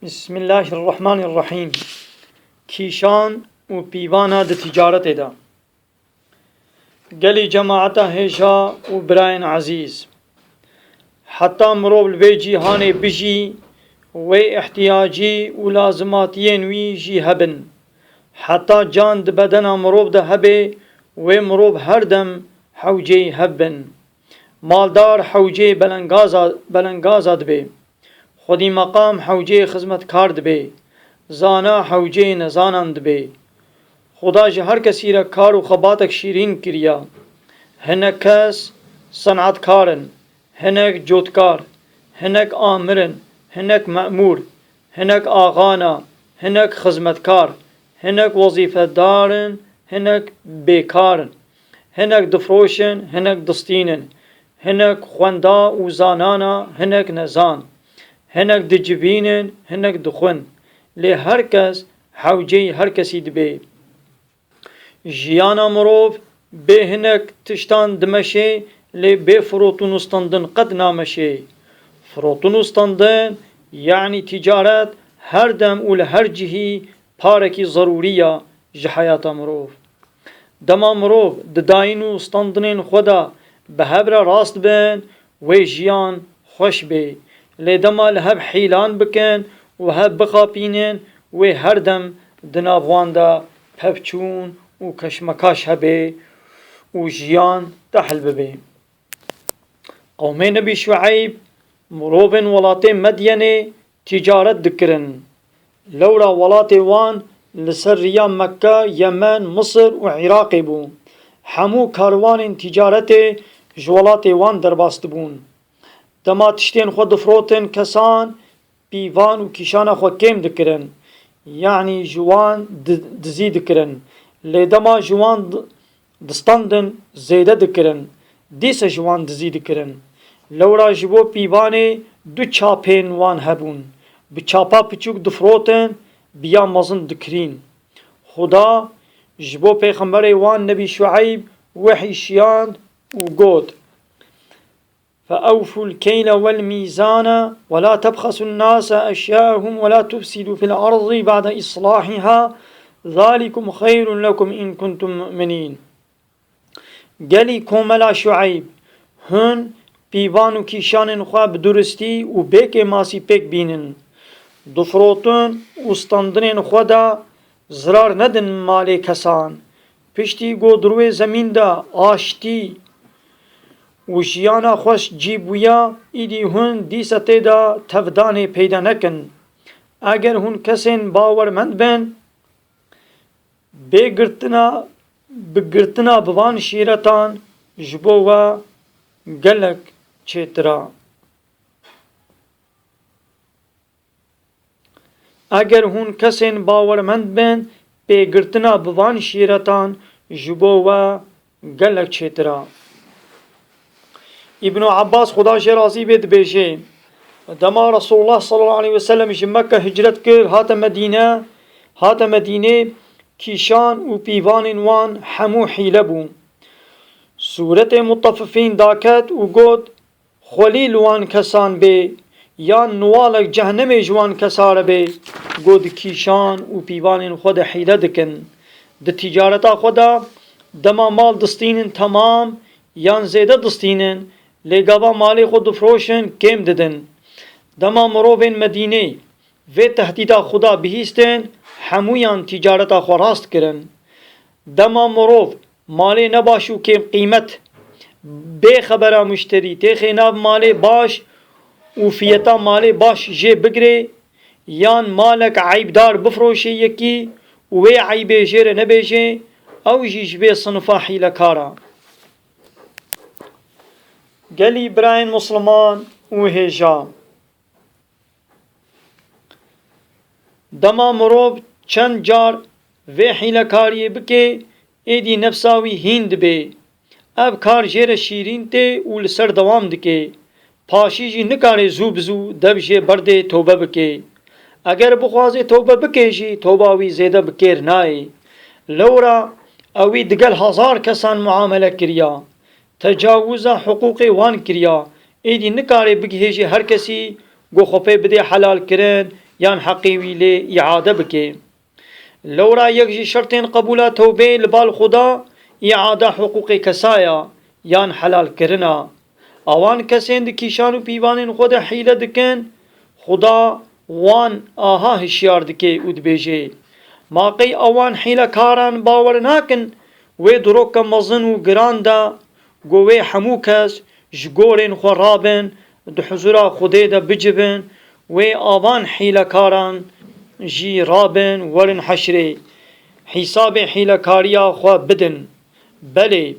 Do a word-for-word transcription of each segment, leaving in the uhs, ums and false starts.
Bismillahirrahmanirrahîm. Kîşan û pîvana di ticaretê de. Gelî cemaeta hêja û birayên ezîz, heta mirov li vê cîhanê bijî, wê ihtiyacî û lazimatiyên wî jî hebin. Heta can di bedena mirov de hebe, wê mirov her dem hewceyî hev bin. Maldar hewceyê belengaza, belengaza dibe. Xwedî meqam hewceyê xizmetkar dibe. Zana hewceyê nezanan dibe. Xuda ji her kesî re kar û xebatek şîrîn kiriya. Hinek kes senatkar in, hinek cotkar, hinek amir in, hinek memûr, hinek axana, hinek xizmetkar, hinek wezîfedar in, hinek bêkar in, hinek difroşin, hinek distînin, hinek xwenda û zanana, hinek nezan, hinek dicivînin, hinek dixwin. Lê her kes hewceyî her kesî dibe. Jiyana mirov bê hinek tiştan dimeşê, lê bê firotin û standin qet nameşê. Firotin û standin, yanî ticaret, her dem û li her cihî parekî zerûrî ya ji heyata mirov. Dema mirov di dayîn û standinên xwe de bi hev re rast bin, wê jiyan xweş bê. Lê dema li hev hîlan bikin û hev bixapînin, wê her dem di nav wan de pevçûn û keşmekaş hebe û jiyan tehl bibe. Qewmê Nebî Şueyb mirovên welatê Medyenê ticaret dikirin. Lewra welatê wan li ser riya Mekke, Yemen, Misir û Iraqê bû. Hemû karwanên ticaretê ji welatê wan derbas dibûn. Dema tiştên xwe difirotin kesan, pîvan û kîşana xwe kêm dikirin. Yanî ji wan di-, dizî dikirin. Lê dema ji wan di-, distandin, zêde dikirin. Dîsa ji wan dizî dikirin. Lewra ji bo pîvanê du çapên wan hebûn. Bi çapa piçûk difirotin, bi ya mezin dikirîn. Xuda ji bo pêxemberê wan Nebî Şueyb wehî şiyand û got: فأوفوا الكيل والميزان ولا تبخسوا الناس أشياءهم ولا تفسدوا في الأرض بعد إصلاحها ذلكم خير لكم إن كنتم مؤمنين. Gelî komela Şueyb, hûn pîvan û kîşanên xwe bi duristî û bê kêmasî pêk bînin. Di firotin û standinên xwe de zirar nedin malê kesan. Piştî ku di rûyê zemîn de aştî û jiyana xweş cî bûya, îdî hûn dîsa tê de tevdanê peyda nekin. Eger hûn kesên bawermend bin, bê girtina, bi girtina bi van şîretan ji bo we gelek çêtir a. Eger hûn kesên bawermend bin, pêgirtina bi van şîretan ji bo we gelek çêtir a. Îbn Abbas, Xuda jê razî bê, dibêje: Dema Resulullah sallallahu aleyhi ve sellem ji Mekke hicret kir, hate Medîne, hate Medînê, kîşan û pîvanên wan hemû hîle bû. Sûretê Mutaffifîn daket û got: Xwelî li wan kesan bê, yan niwalek cehnemê ji wan kesa re bê, ku di kîşan û pîvanên xwe de hîle dikin. Di tîcareta xwe de dema mal distînin temam yan zêde distînin, lê gava malê xwe difroşin kêm didin. Dema mirovên Medînê vê tehdîda xwe de bihîstin, hemûyan tîcareta xwe rast kirin. Dema mirov malê nebaş û kêm qîmet bê xebera muşterî têxê nav malê baş û fiyeta malê baş jê bigirê, yan malek eybdar bifroşê yekî û wê eybê jê re nebêjê, ew jî ji vê sinifa hîlekar a. Gelî birayên misliman û hêja, dema mirov çend car vê hîlekariyê bike, êdî nefsa wî hîn dibe. Ev kar jê re şîrîn tê û li ser dewam dike. Paşî jî nikare zû bi zû dev jê berdê, tobe bike. Eger bixwaze tobe bike jî, toba wî zêde bi kêr nayê. Lewra ewî digel hezar kesan muamele kiriya. Tecawuza hiqûqê wan kiriya, êdî nikare bigihêje her kesî ku xwe pê bidê helalkirin yan heqê wî lê îade bike. Lewra yek ji şertên qebûla tewbê li bal Xuda îada hiqûqê kesa ya yan helalkirina. Awan kesên di kîşan û pîvanên xwe de hîle dikin, Xuda wan aha hişyar dike û dibêje, Ma qey ewan hîlekaran bawer nakin wê diroke mezin û giran de ku wê hemû kes ji gorên xwe rabin, di huzura Xwedê de bicivin, wê avan hîlekaran jî rabin werin heşrê, hîsabê hîlekariya xwe bidin. Belê,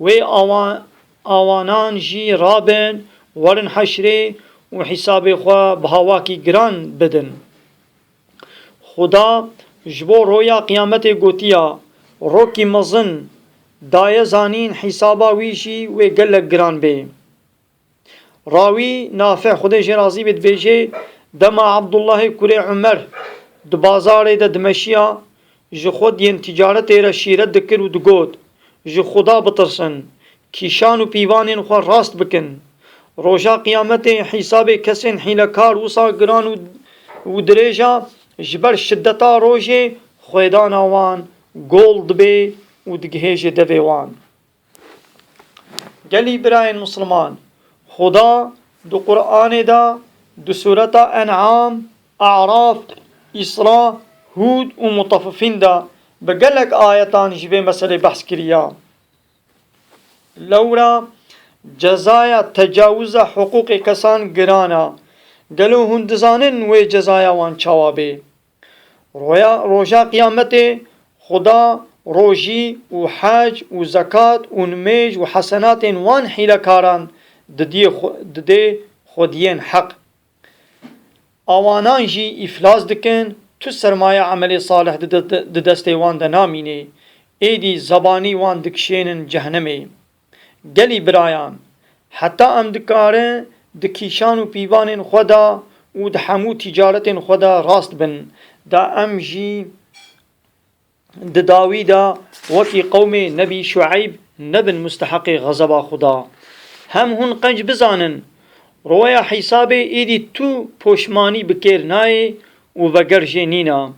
wê awa-, awanan jî rabin werin heşrê û hîsabê xwe bi hawakî giran bidin. Xuda ji bo roya qiyametê gotiya, Rokî mezin daye zanîn, hîsaba wî jî wê gelek giran bê. Rawî Nafe, Xwedê jê razî bê, dibêje, Dema Abdullahê kurê Umer di bazarê de dimeşiya, ji xwediyên ticaretê re şîret dikir û digot, Ji Xuda bitirsin, kîşan û pîvanên xwe rast bikin. Roja qiyametê hîsabê kesên hîlekar wisa giran û, û dirêj a, ji ber şideta rojê xwêdana wan gol dibe û digihêje devê wan. Gelî birayên Misliman, Xuda di Quranê de, di sureta En'am, A'raf, Îsra, Hûd û Mutafifîn de bi gelek ayetan ji vê meselê behs kiriya. Lewra cezaya tecawuza hiqûqê kesan giran a. Gelo hûn dizanin wê cezaya wan çawa bê? Roya, roja qiyametê Xuda rojî û hec û zekat û nimêj û hesenatên wan hîlekaran didiyê xwe-, didê xwediyên heq. Awanan jî îflas dikin, tu sermaya emelê salih di, di, di destê wan de namînê. Êdî zebanî wan dikişênin cehnemê. Gelî birayan, heta em dikarin di kîşan û pîvanên xwe de û di hemû tîcaretên xwe de rast bin, da em jî di dawî de wekî qewmê Nebî Şueyb nebin musteheqê xezeba Xuda. Hem hûn qenc bizanin, roya hîsabê êdî tu poşmanî bi kêr nayê û veger jê nîna.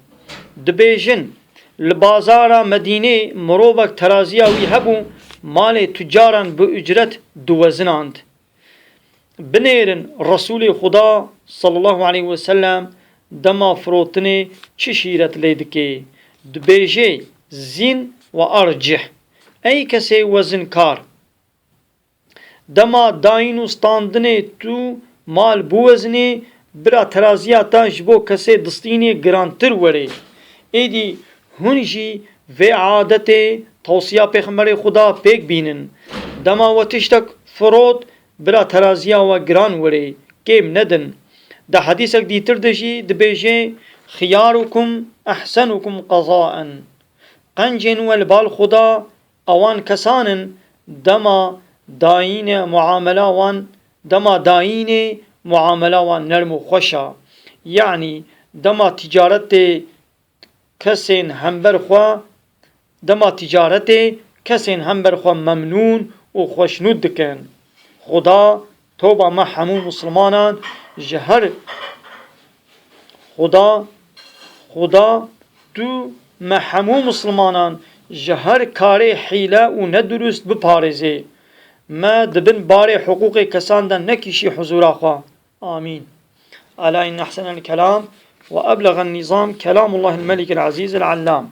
Dibêjin, Li bazara Medînê mirovek teraziya wî hebû, malê tucaran bi ucret diwezinand. Binêrin Resûlê Xuda sallallahu aleyhi ve sellem dema firotinê çi şîret lê dike. Dibêje, Zîn ve arcih. Ey kesê wezinkar! Dema dayîn û standinê tu mal biwezinê, bira teraziya te ji bo kesê distînê girantir were. Êdî hûn jî vê adetê, tewsiya Pêxemberê Xuda pêk bînin. Dema we tiştek firot, bira teraziya we giran were, kêm nedin. Di hedîsek dîtir de jî dibêje, Xiyarukum ehsenukum qezaen. Qencên we li bal Xuda ewan kesan in, dema dayîne muamela wan, dema dayînê muamela wan nerm û xweş a. Yanî dema tîcaretê kesên hember xwe, dema tîcaretê kesên hember xwe memnûn û xweşnûd dikin. Xuda toba me hemû Mislimanan ji her Xuda, Xuda tu me hemû Mislimanan ji her karê hîle û nedurust biparêzê. Me di bin barê hiqûqê kesan de nekişî huzûra xwe. Amîn. Ela inne ehsenel kelam ve eblegan nizam kelamullahil melikil azîzil allam.